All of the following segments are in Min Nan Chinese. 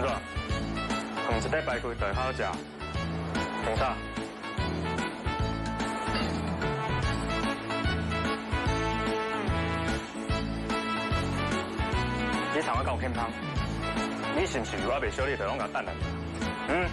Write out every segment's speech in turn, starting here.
安怎？饭一块排骨就会较好食。等啥？你送我够健康，你是毋是我袂小你就拢共等来？嗯？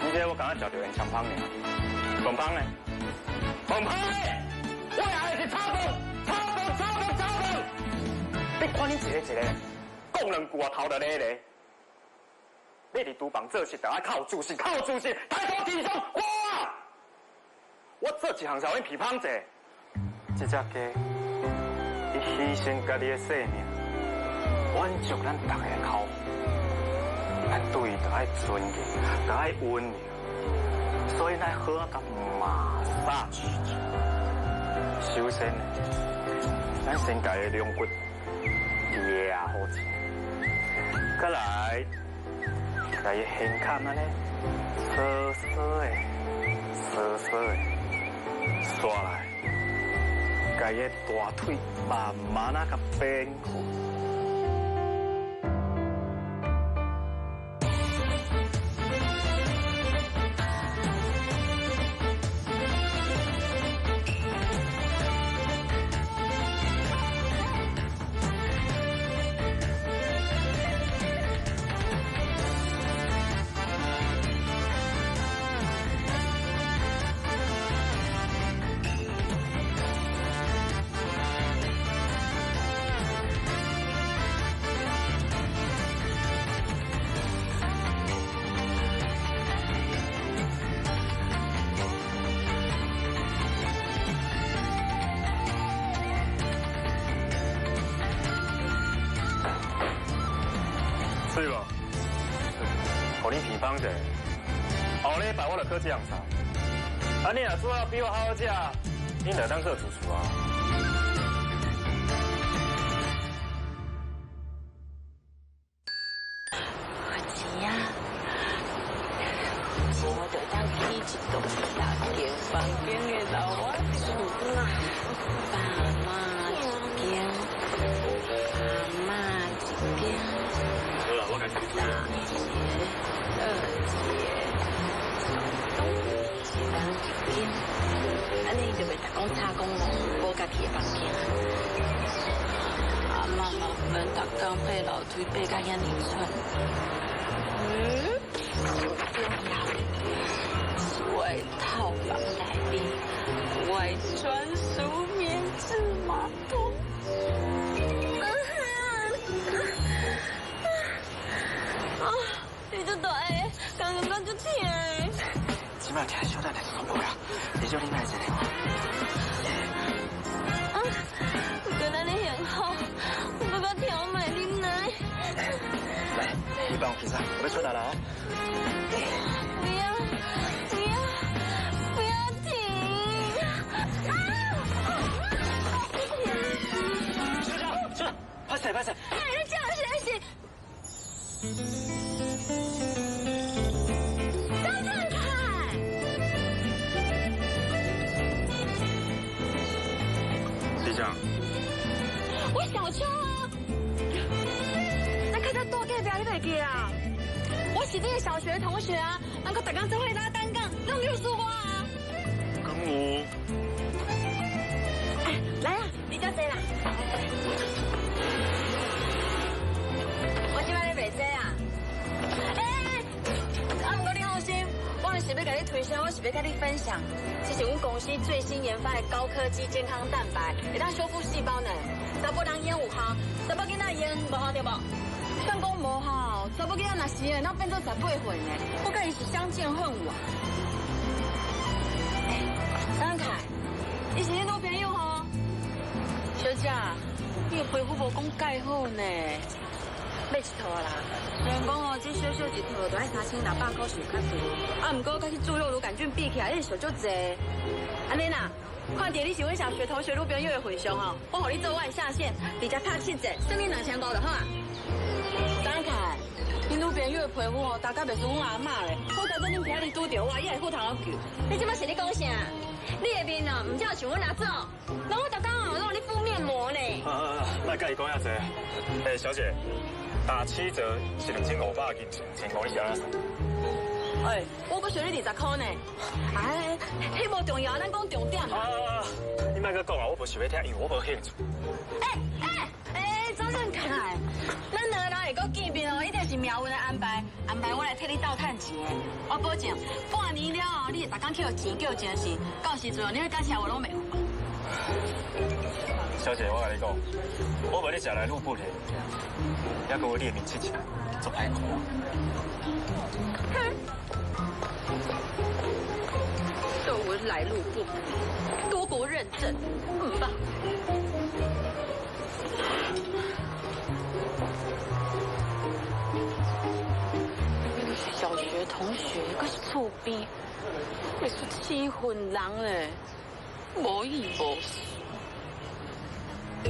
你这我敢若食著烟枪芳尔，饭芳呢？饭芳呢？我爱的是炒饭，炒饭，炒饭，炒饭。你看你一个一个，讲两句啊，头就咧咧。你伫厨房做事，就爱靠主事，靠主事，态度轻松，我我做一项是予恁批判者。这只鸡，伊牺牲家己的性命，满足咱大家的口福。咱对伊就爱尊敬，就爱温柔，所以咱好好共马杀鸡。首先呢，咱先共伊龙骨掠好者，再来，共伊先砍按呢，细细的，细细的，煞来，共伊大腿慢慢仔共变去。对无？予你平方者，后礼拜我就考这项菜。啊，你若煮得比我好食，你就当做主厨啊。有钱啊！钱我就当起一栋六间房间的老屋厝啦。爸妈一间，阿嬷一间。大一个、二一个、一人一间，按呢就袂逐工吵讲无家己的房间。阿嬷嘛毋免逐工爬楼梯爬甲遐尔喘。最重要的是我的套房内面，我的专属免治马桶。啊！你这大个，刚刚就痛。这摆疼小等下就爽过啦，你叫你来一个。啊！原来你很好，我阁较疼卖奶奶。来，你帮我起身，我要出来了啊！不要，不要，不要停！啊！小姐，小姐，歹势歹势。哎，你这样是是。张振凯，李长，我小秋啊，咱开在多隔壁，你袂记啊？我是你的小学同学啊，咱阁逐工做伙拉单杠，拢有输我啊？敢有？哎，来啊，你叫谁啦？我这摆咧卖这啊！欸，啊，毋过你放心，我毋是欲共你推销，我是欲共你分享，这是阮公司最新研发的高科技健康蛋白，会当修复细胞呢。查埔人用有效，查某囡仔用无效对无？算讲无效，查某囡仔若是会，那变做18岁呢？我佮伊是相见恨晚。欸，张凯，你是你女朋友吼？小姐，你的皮肤无讲盖好呢。买一套啦，虽然讲哦，这小小一套就爱3600块是有较贵，啊，毋过佮去猪肉乳杆菌比起来，伊俗足济。按呢啦，看著你是阮小学同学女朋友的份上哦，我予你做我的下线，直接拍7折，算你2500就好啊。张凯，你女朋友的皮肤哦，大概袂输阮阿嬷咧。好佳哉恁今日拄著我，伊会赴汤我救。你这摆是咧讲啥？你的面哦，毋才有像阮阿祖，拢我逐工哦，拢予你敷面膜呢。啊，莫佮伊讲遐济。哎，小姐，打七折是2500金，2500你是按怎算？哎，我阁收你20箍呢。哎，彼无重要，咱讲重点。啊，你莫阁讲啊，我无想欲听，因为我无兴趣。哎哎哎，张振凯，咱两个人会阁见面哦，一定是命运的安排，安排我来替你斗趁钱。我保证，半年了后，你会逐工去予钱，去予精神，到时阵你欲感谢我拢袂赴。小姐，我共你讲，我无咧食来路不的，犹阁有你的面试一下，足歹看。哼，都文来路不明，多国认证，毋捌。小学同学，阁是厝边，阁是七分人咧，无意无思。哎，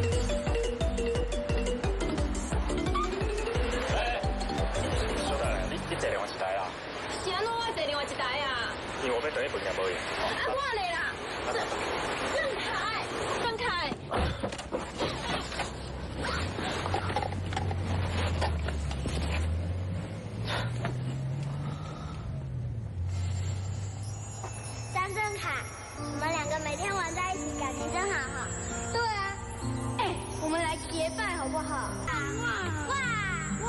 小等下，你坐另外一台啦。是按怎我坐另外一台啊？因为我欲转去饭店无闲。啊，我咧啦，郑凯，郑凯。张振凯，我们两个每天玩在一起，感情真好哈。对啊，哎，我们来结拜好不好？哇哇哇！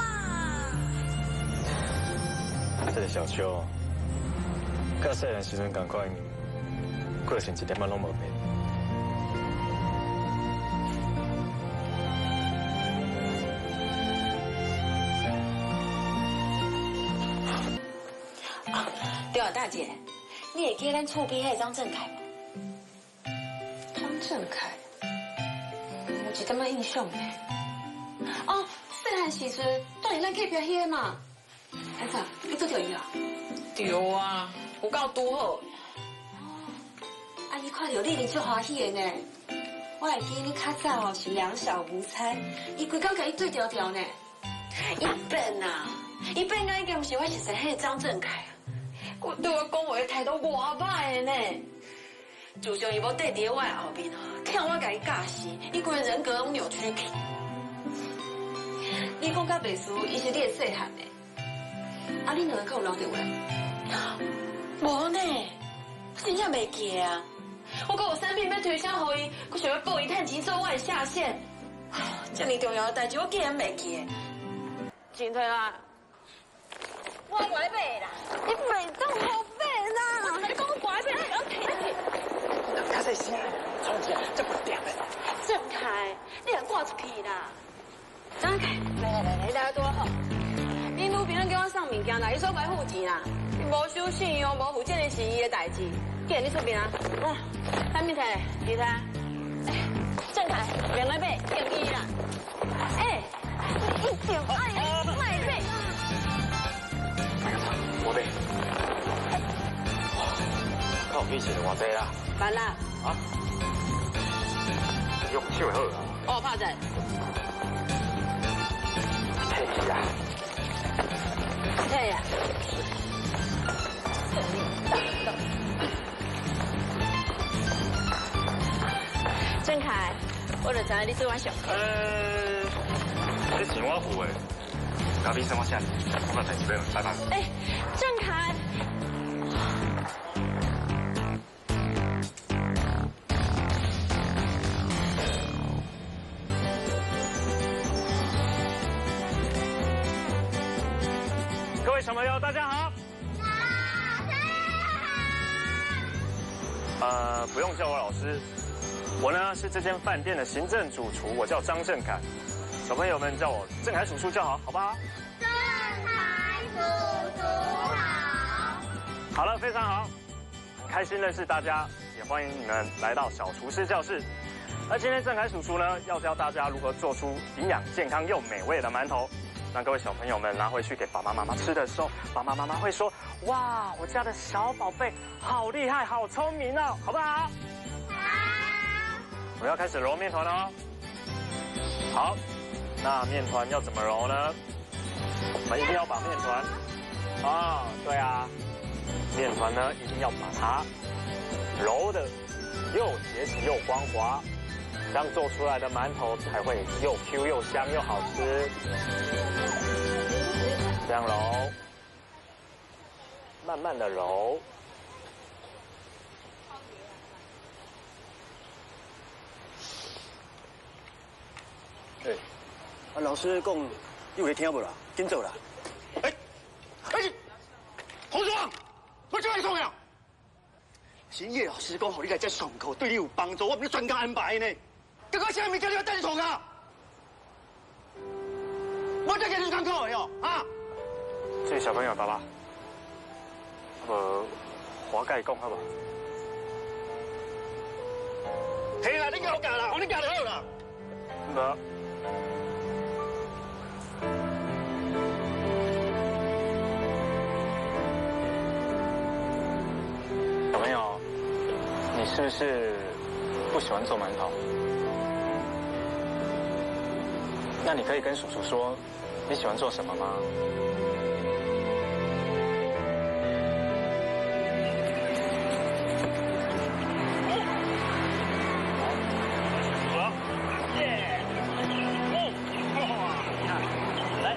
这个小秋，佮细汉时阵仝款，个性一点仔拢无变。啊，对啊，大姐，你会记咱厝边彼个张振凯无？张振凯，有一点仔印象呢。哦，细汉时阵，住伫咱隔壁彼个嘛。安怎？你拄著伊啊？对啊，有够拄好。哦，啊，伊看著你一定足欢喜的呢。我会记你较早哦是两小无猜，伊规工共你对调调呢。伊变啊，伊变甲已经毋是我熟似彼个张振凯啊。佮对我讲话的态度偌歹的呢。自从伊无缀伫我的后面，欠我共伊教死，伊规个人格拢扭曲去。你讲甲袂输，伊是你的细汉的。啊，恁两个阁有留电话？无呢，我真正袂记得啊。我阁有产品欲推销予伊，阁想欲报伊趁钱做我的下线。遮尔重要的代志，我竟然袂记得。钱提来，我过来买啦。你袂当予买啦！你讲我过来买，你会当提较细声，创啥？这么点的。郑凯，你也挂出去啦！张凯，来来来来，来多好。你女朋友叫我送物件来，伊说爱付钱啦。你无守信用，无付钱的是伊的代志。既然你出面啊，来，产品提来，你睇。哎，郑凯，免来买，建议啦。哎，你一定爱莫买。我买。靠，你是偌济啦？万啦。啊？用手就好啊。哦，拍者。提去啊！提啊！郑凯，我就知影你做我上。这钱我付的，咖啡算我请你，我有代志欲忙，拜拜。哎，郑凯。各位小朋友，大家好。老师好。不用叫我老师，我呢是这间饭店的行政主厨，我叫张振凯。小朋友们叫我振凯叔叔就好，好不好？振凯叔叔好。好了，非常好，很开心认识大家，也欢迎你们来到小厨师教室。那今天振凯叔叔呢，要教大家如何做出营养、健康又美味的馒头。让各位小朋友们拿回去给爸爸妈妈吃的时候，爸爸妈妈会说：哇，我家的小宝贝好厉害，好聪明哦，好不好？好。我们要开始揉面团喽。好，那面团要怎么揉呢？我们一定要把面团，啊，对啊，面团呢一定要把它揉的又结实又光滑。這樣做出來的饅頭才會又 Q 又香又好吃。這樣揉，慢慢的揉。欸，啊，老師講，你有咧聽無啦？緊做啦！欸，欸，洪雙，我叫你創啥？是葉老師講，予你來這上課，對你有幫助，我毋是專工安排呢。結果啥物件你要帶你創啊？我這個是上課的哦，啊！這位小朋友爸爸，無我佮伊講好無？嘿啦，你教教啦，予你教就好啦。無。小朋友，你是不是不喜歡做饅頭？那你可以跟叔叔說你喜歡做什麼嗎？好，來。